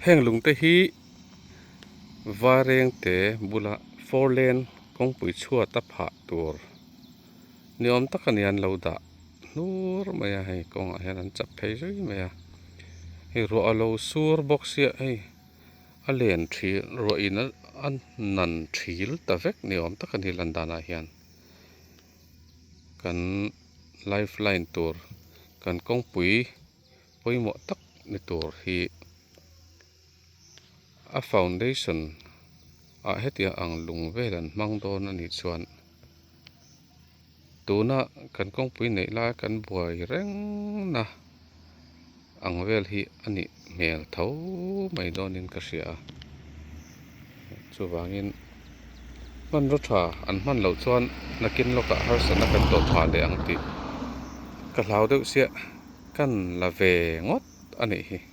Heng lungte hi Vairengte bula four lane kawngpui chhuat a phah tur ni awm tak a ni an lo dah hnur mai a hei kawngah hian an chap phei zui mai a hei ruah a lo sur bawk sia hei a len thil ruah in a nan thil ta vek ni awm tak a ni lan danah hian kan life line tur kan kawngpui pawimawh tak ni tur hi a foundation ah hetiang ang lung vel an hmang dawn a nih chuan tuna kan kawngpui neih lai kan buai reng na ang vel hi a nih hmel tho mai dawnin ka hria a chuvangin hmanraw tha an hman loh chuan nakin lawkah harsatna kan tawh phah leh ang tih ka hlau deuh chiah kan la ve ngawt a nih hi.